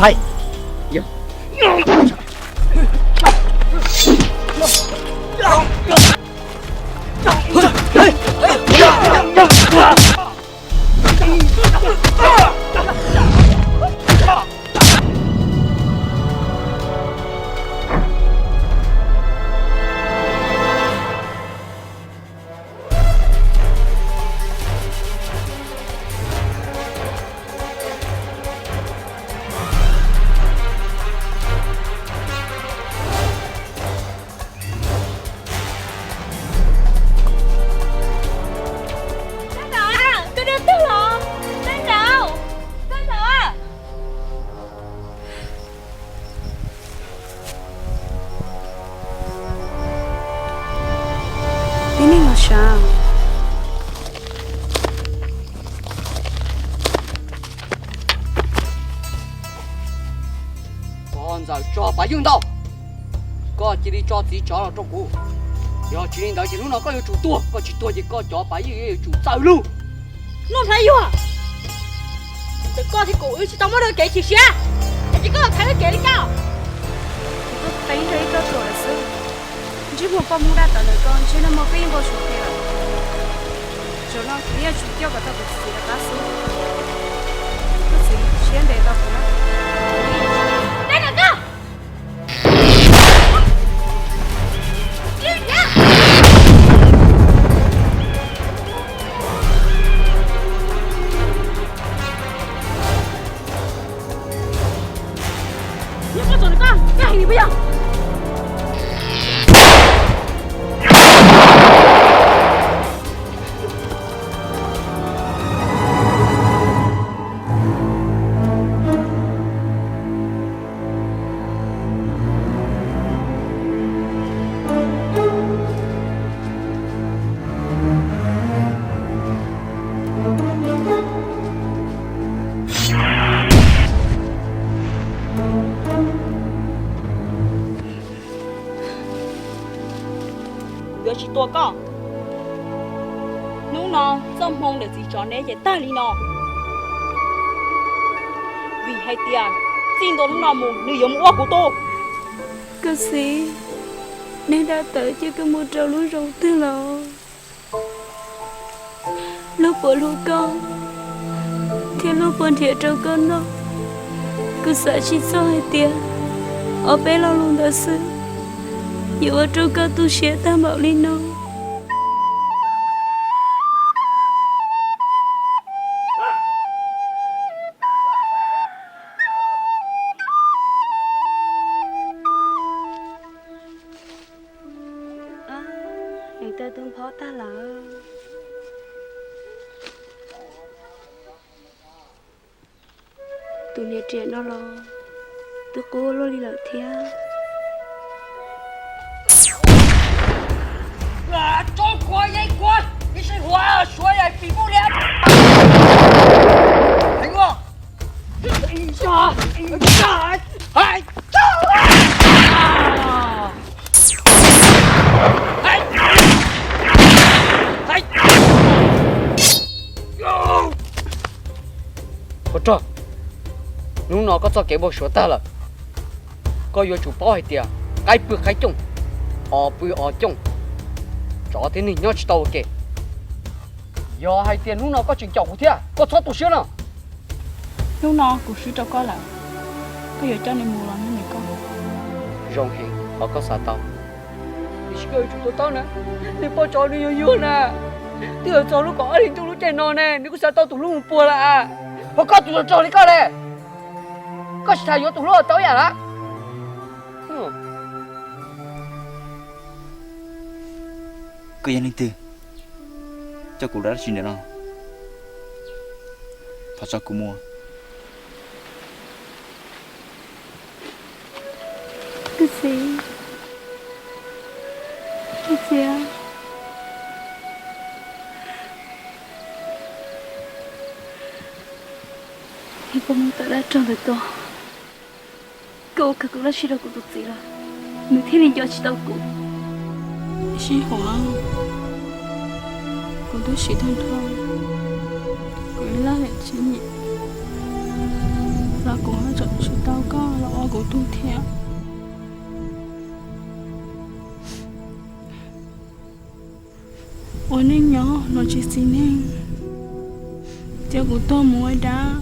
Hais. Koj nrauj, koj nrauj twg los? Koj nrauj, koj nrauj. Tib neeg los sav. Koj ntxawm tso pav ywj ntau, koj cia li tso txiv tsov los rau kuv. Yog tsis li ntawd ces hnub no koj yuav tsum tuag, koj tsis tuag ces koj cov pav ywj yuav tsum txawm lug. Nuj Hlais Yuag, ntawm koj thiab kuv wb tsis tau muaj dua kev chim siab, es ces koj los thaiv wb kev li koj. Kuv tuaj teeb rau ib txoj tuam lawm xwb, ntsej muag poj Hmoob dab tawv ntawm koj ntsej muag peb yeej npau suav tiag lawm. Zaum no kuv yeej yuav tsum coj kom tau kuv txiv rov qab xwb. Koj txiv siab ntev tau kuv na. Kuv yuav tsis tua koj. Hnub no txoj hmoo ntawm txiv tsov neb ces tag li no, vim hais tias txij ntua hnub no mus nws yuav mus ua kuv tug. Koj txiv, neb dab tawv ces koj mus rau lub zoo twg los? Luag puas hlub koj thiab luag puas nrhiav rau koj noj? Kuv xav tsis txog hais tias ob peb lo lus ntawd xwb yuav ua rau koj tu siab tag npaum li no. Ev taw tu nphob tag lawm. Tus niam riam no los twb qub luaj li lawm thiab. Ua rog, hnub no koj txoj kev npau suav tag lawm. Koj yuav tsum paub hais tias qaib pw qaib cooj, os pw os cooj, tsov thiab neeg nyob tsis tau ua ke. Yog hais tias hnub no koj tseem caum kuv thiab, koj txhob tu siab no. Hnub no kuv swb rau koj lawm, koj yuav coj nws mus los nws koj. Zoo heev qhov koj xav tau. Tiam sis koj yuav tsum to taub na, nws poj tsov nws yuag yuag na, twb yuav txog lub kaum ob hlis ntuj lub caij no ne, nws kuj xav tau tus hlub mus puag lawm. Ho koj tus rog rog li koj ne, koj tsis tas yuav tus hlub tau ib yam lawm. Koj yog leej twg? Coj kuv los dab tsi ntawm no? Thov tso kuv mus. Koj txiv, koj txiv, koj mus tom dab rog ntawd tuaj, koj ua kawg kuv dab tsi rau kuv tus txiv lawm, nws thiaj li nco tsis tau kuv. Sib huam, kuv twb siv tag nrho kuv ib lub tsib nyiam. los kuv ho tseem tsis tau koj los ua kuv tug thiab. Ua neej nyob los tsis txim neej, cia kuv tuag mus ua dab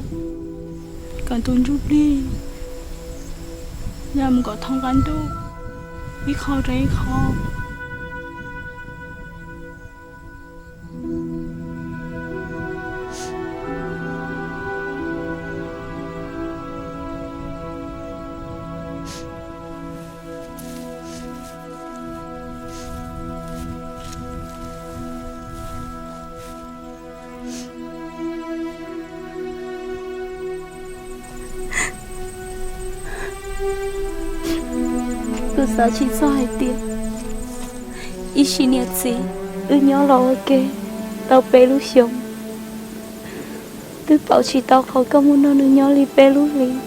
kom tus ntsuj plig ya mus kom thoob qab ntuj ib qho rau ib qho. Kuv xav tsis txog hais tias ib sim niam txiv wb nyob los ua ke tau peb lub xyoos, twb pauv tsis tau qhov koj muaj nrog nws nyob li peb lub hlis.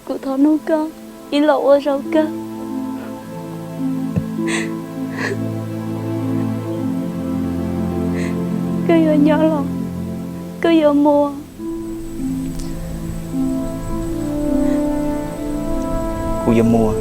Kuv thov nug koj ib los ua zaum kawg, koj yuav nyob los koj yuav mus? Kuv yuav mus.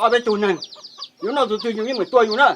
Ob peb tug neeg, yus noj txog twg yus yeej meem tua yus na.